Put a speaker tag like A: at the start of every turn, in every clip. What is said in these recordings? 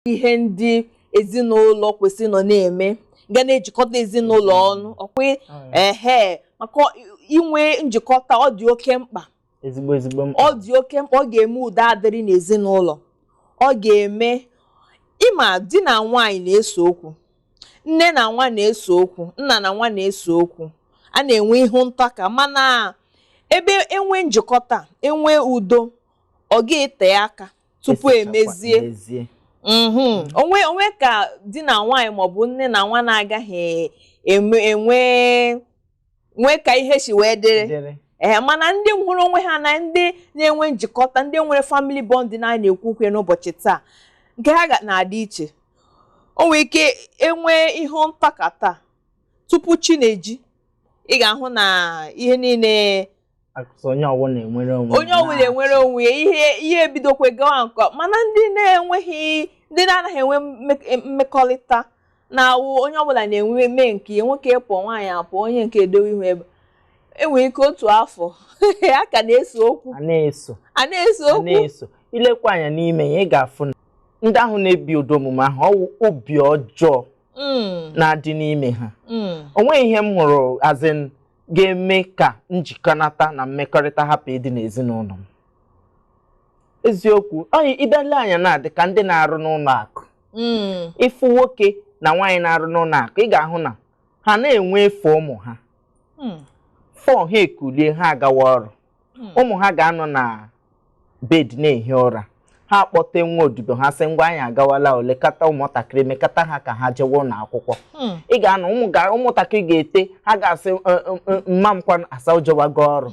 A: Ihe ndị ezinụlọ kwesịrị nọ na-eme ga na-ejikọta ezinụlọ ọnụ, ọkwa ehe, maka inwe njikọta, ọ dị oke mkpa.
B: Ezigbo, ezigbo mkpa.
A: Ọ dị oke mkpa. Ọ ga-eme udo adịrị n'ezinụlọ. Ọ ga-eme ịma di na nwaanyị na-ese okwu, nne na nwa na-ese okwu, nna na nwa na-ese okwu, a na-enwe ihu ntaka, mana ebe enwe njikọta, enwe udo, ọ ga-ete aka tupu
B: Esichakwa,
A: emezie.
B: Emezie.
A: Onwe onwe ka di na nwaanyị maọbụ nne na nwa na-agaghị eme enwe nwee ka ihe si wee dịrị.
B: Dịrị.
A: Ee, mana ndị hụrụ onwe ha na ndị na-enwe njikọta, ndị nwere family bonding a na-ekwu okwu ya n'ụbọchị taa, nke ha na-adị iche. O nwere ike enwe ihu ntakata, tupu chi na-eji, ị ga-ahụ na ihe niile
B: Akụsọ onye ọbụla enwere onwe.
A: Onye ọbụla enwere onwe ya, ihe ebidokwe gawa nke. Mana ndị na-enweghị, ndị na-anaghị enwe mmekọrịta, na-awụ onye ọbụla na-enwe mee nke ya, nwoke pụọ, nwaanyị apụọ, onye nke edowe ihu ebe, enwere ike otu afọ a ka na-ese okwu.
B: A na-eso.
A: A na-ese
B: A
A: okwu.
B: na-eso. Ilekwa anya n'ime ya, ị ga-afụ na ndị ahụ na-ebi ụdị omume ahụ, ọwụ obi ọjọọ na-adị n'ime ha. O nweghị ihe m hụrụ azin ga-eme ka njikọnata na mmekọrịta hapụ ịdị n'ezinụlọ m. Eziokwu, onye ịbịa anya na-adị ka ndị na-arụ n'ụlọ akụ, ịfụ nwoke na nwaanyị na-arụ n'ụlọ akụ, ị ga-ahụ na ha na-enwe efe ụmụ ha fọ, ha ekulie, ha agawa ọrụ. Ụmụ ha ga-anọ na bed na-ehi ụra, ha akpọte nwa odibo ha, sị, "Ngwa, anyị agawala, olekata ụmụntakịrị, mekata ha ka ha jewe ụlọ akwụkwọ." Ị ga-anọ, ụmụ ụmụntakịrị ga-ete, ha ga-asị, "Mma m kwa asa ojewago ọrụ."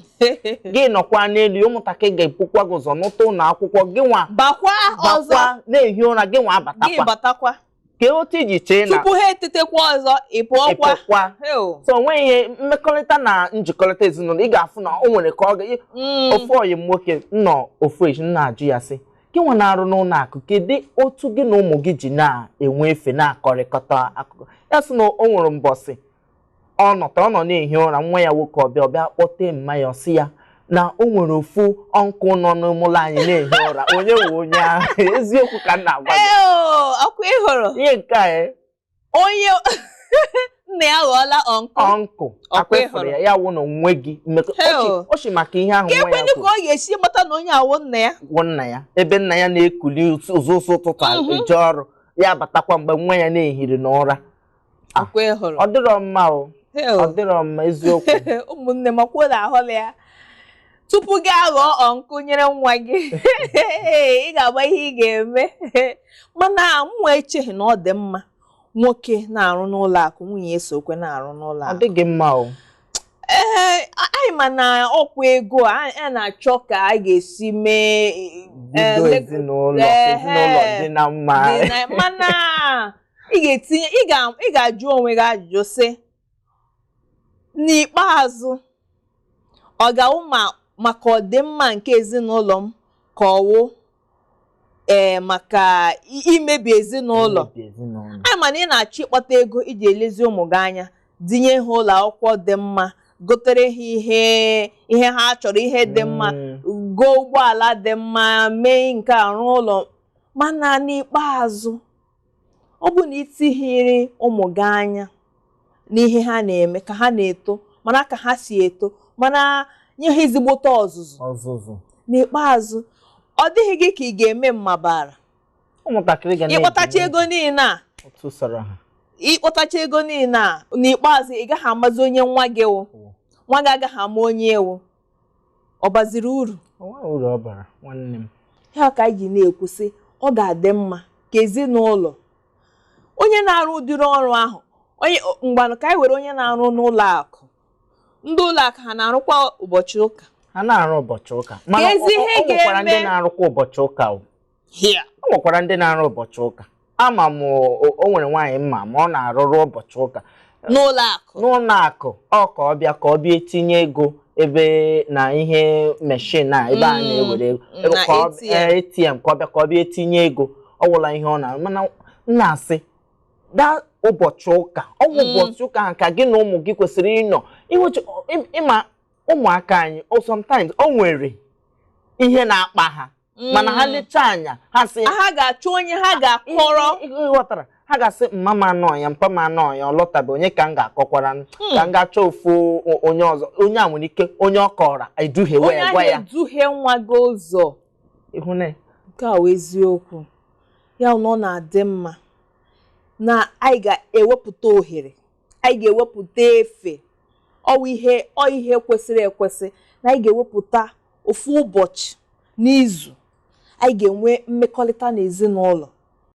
B: Gị nọkwa n'elu ya, ụmụntakịrị ga-ebukwa gị ụzọ n'ụta ụlọ akwụkwọ, gị nwa
A: bakwa ọzọ.
B: Bakwa na-ehi ụra, gị nwa
A: Gị
B: abatakwa.
A: Batakwa.
B: Kee otu iji chee na
A: Tupu ha etetekwa ọzọ, ị pụọkwa.
B: Ịpụkwa.
A: Heo.
B: So onweghị ihe mmekọrịta na njikọrịta ezinụlọ, ị ga-afụ na o nwere ka ọ ga ofu ọyị m nwoke nọ ofu echi, m na-ajụ ya sị, "Gị nwa na-arụ n'ụlọ akụ, kedu otu gị na ụmụ gị ji na-enwe efe na-akọrịkọta akụkọ?" Ya sị na o nwere mbọsị ọ nọtara, ọ nọ na-ehi ụra, nwa ya nwoke ọbịa kpọtee mma ya, ọ sị ya na o nwere ofu uncle nọ n'ime ụlọ anyị na-ehi ụra. Onye nwe onye ahụ? Eziokwu ka m na-agwa gị.
A: Eo, ọkwa ị hụrụ
B: Ihe nke a
A: onye nna ya ghọọla uncle.
B: Uncle.
A: Ọkwa
B: Akwa
A: ị
B: ịfụrụ
A: hụrụ.
B: ya, ya wụ na onwe gị mmekọ
A: Heo.
B: o maka ihe ahụ
A: Ka
B: nwa ya
A: ekwenụ ka
B: kwuru.
A: ọ ga-esi mata na onye awụ nna ya?
B: Gwụ nna ya, ebe nna ya na-ekuli ụzọ ụzọ ụtụtụ eje ọrụ, ya batakwa mgbe nwa ya na-ehiri n'ụra.
A: Ọkwa ị hụrụ.
B: Ọ dịrọ mma o.
A: Heo.
B: Ọ dịrọ mma, eziokwu.
A: Ụmụnne m, ọkwụ na ahụla ya, tupu gị aghọọ uncle nyere nwa gị, ị ga-agba ihe ị ga-eme. Mana mụ echeghị na ọ dị mma nwoke na-arụ n'ụlọ akụ, nwunye esokwe na-arụ n'ụlọ
B: Ọ
A: akụ.
B: dịghị mma o.
A: Ee, anyị ma na ọkwa ego a a na-achọ ka a ga-esi mee
B: Bido ezinụlọ ka ezinụlọ dị na mma.
A: Dị mana ị ga-etinye, ị ga-ajụ onwe gị ajụjụ sị, n'ikpeazụ, ọ ga-awụ ma maka ọdịmma nke ezinụlọ m, ka ọwụ ee maka imebi ezinụlọ?
B: Imebi ezinụlọ.
A: Anyị ma na ị na-achọ ịkpata ego iji elezi ụmụ gị anya, dinye ha ụlọ akwụkwọ dị mma, gotere ha ihe ha chọrọ, ihe dị mma, goo ụgbọala dị mma, mee nke a, rụọ ụlọ, mana n'ikpeazụ, ọ bụ na itighịrị ụmụ gị anya n'ihe ha na-eme ka ha na-eto, mana ka ha si eto, mana nye ha ezigbote ọzụzụ.
B: Ọzụzụ.
A: N'ikpeazụ, ọ dịghị gị ka ị ga-eme mmabara.
B: Ụmụntakịrị ga
A: Ịkpọtacha ego niile a,
B: otu sọrọ ha.
A: Ịkpọtacha ego niile a, n'ikpeazụ ị gaghị amazi onye nwa gị wụ, nwa gị agaghị ama onye ewu. Ọ baziri uru?
B: Onweghị uru ọ bara, nwanne m.
A: Ya ka anyị ji na-ekwu sị, ọ ga-adị mma ka ezinụlọ, onye na-arụ ụdịrị ọrụ ahụ, onye mgbanụ, ka anyị were onye na-arụ n'ụlọ akụ. Ndị ụlọ akụ ha na-arụkwa ụbọchị ụka?
B: Ha na-arụ ụbọchị ụka, mana
A: Ezi ihe
B: o nwekwara ndị
A: ga-eme.
B: na-arụkwa ụbọchị ụka o.
A: Here.
B: O nwekwara ndị na-arụ ụbọchị ụka. Ama m o nwere nwaanyị mma ma ọ na-arụrụ ụbọchị ụka
A: N'ụlọ akụ.
B: N'ụlọ akụ. Ọ ka ọ bịa etinye ego ebe na ihe machine a, ebe a na-ewere ego ebe
A: Na
B: ka ọ
A: ATM.
B: ATM, ka ọ bịa etinye ego. Ọ gwụla ihe ọ na-arụ, mana m na-asị da ụbọchị ụka ọ bụ ụbọchị ụka ahụ ka gị na ụmụ gị kwesịrị ịnọ ịma ụmụaka anyị. O sometimes o nwere ihe na-akpa ha. Mana ha lechaa anya, ha sị
A: Ha ga-achọ onye ha ga-akọrọ.
B: Ị ghọtara, ha ga-asị, "Mma m anọ ya, mpa m anọ ya, ọ lọtabe, onye ka m ga-akọkwara m? Ka m ga-achọ ofu onye ọzọ." Onye a nwere ike, onye ọ kọrọ eduhie
A: onye
B: wee
A: ahụ
B: gwa ya.
A: Eduhie nwa gị ụzọ.
B: Ịhụ na
A: Nke a wụ eziokwu ya na ọ na-adị mma na anyị ga-ewepụta ohere, anyị ga-ewepụta efe. Ọwụ ihe, ọ ihe kwesịrị ekwesị na anyị ga-ewepụta ofu ụbọchị n'izu anyị ga-enwe mmekọrịta n'ezinụlọ.